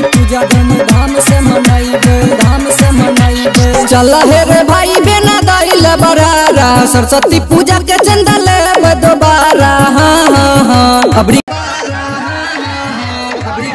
की पूजा धूमधाम से मनैबै, धाम से मनैबै। चल हे रे भाई बिना दैल बरारा, सरस्वती पूजा के चंदा लेबै दोबारा। हाँ हाँ हाँ अबरी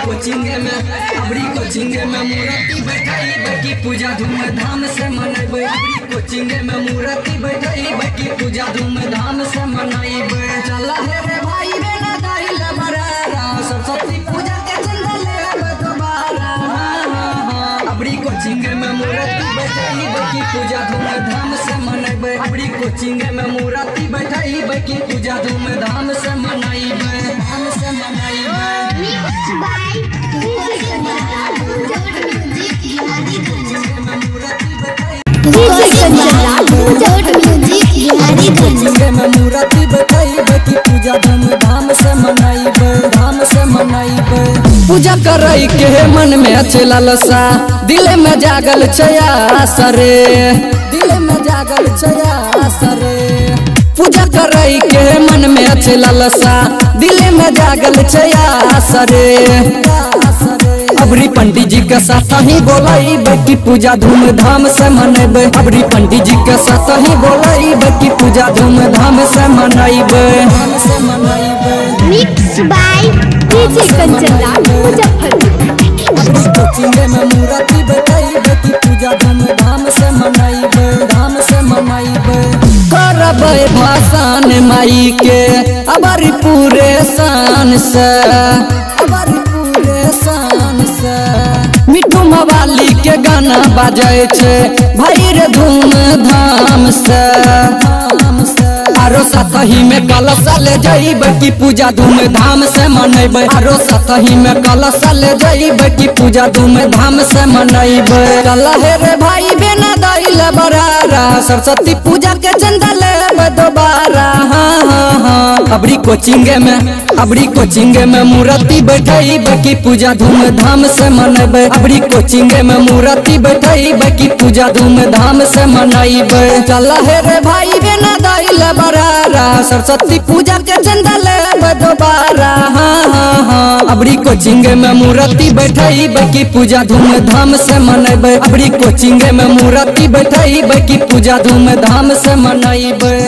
कोचिंग में, अबरी कोचिंग में मूर्ति बैठैबै की पूजा धूमधाम से मनैबै। अबरी कोचिंग में मूर्ति बैठैबै की पूजा धूमधाम से मनैबै। चल हे रे भाई बिना दैल बरारा, सरस्वती पूजा के चंदा लेबै दोबारा। हाँ हाँ हाँ अबरी कोचिंग में मूर्ति बैठैबै की पूजा धूमधाम से मनैबै। अबरी कोचिंग में मूर्ति बैठैबै की पूजा धूमधाम से मनैबै, धाम से मनैबै। Mixed by DJ Kanchan Music Bihariganj. DJ Kanchan Music Bihariganj. में मूर्ति बैठैबै की पूजा धूमधाम से मनैबै, धाम से मनैबै। पूजा करै के मन में छै लालसा, दिल में जागल छै आशा रे, दिल में जागल छै आशा रे। पूजा करै के मन में छै लालसा, दिल में जागल छै आशा रे। अबरी पंडित जी के साथ ही बोलैबै की पूजा धूमधाम से मनैबै। अबरी पंडित जी के साथ ही बोलैबै की पूजा धूमधाम से मनैबै। Mix by DJ Kanchan Muzaffarpur. Coaching में मूर्ति बैठैबै की पूजा धूमधाम से मनैबै, धाम से मनैबै। करबै भाषण माई के अबरी पूरे शान से, अबरी पूरे शान से। मिठू मवाली के गाना बाजै छै भाई रे धूम धाम से। आरो सतही में कलश ले जइबै की पूजा धूमधाम से मनैबै। आरो सतही में कलश ले जइबै की पूजा धूमधाम से मनैबै। चल हे रे भाई बिना दैल बरारा, सरस्वती पूजा के चंदा लेबै दोबारा। हाँ हाँ हाँ अबरी कोचिंग में, अबरी कोचिंग में मूर्ति बैठैबै की पूजा धूमधाम से मनैबै। अबरी कोचिंग में मूर्ति बैठैबै की पूजा धूमधाम से मनैबै। चल हे रे भाई बिना दैल बरारा, सरस्वती पूजा के चंदा लेबै दोबारा। हाँ हाँ हाँ अबरी कोचिंग में मूर्ति बैठैबै की पूजा धूमधाम से मनैबै। अबरी कोचिंग में मूर्ति बैठैबै की पूजा धूमधाम से मनैबै।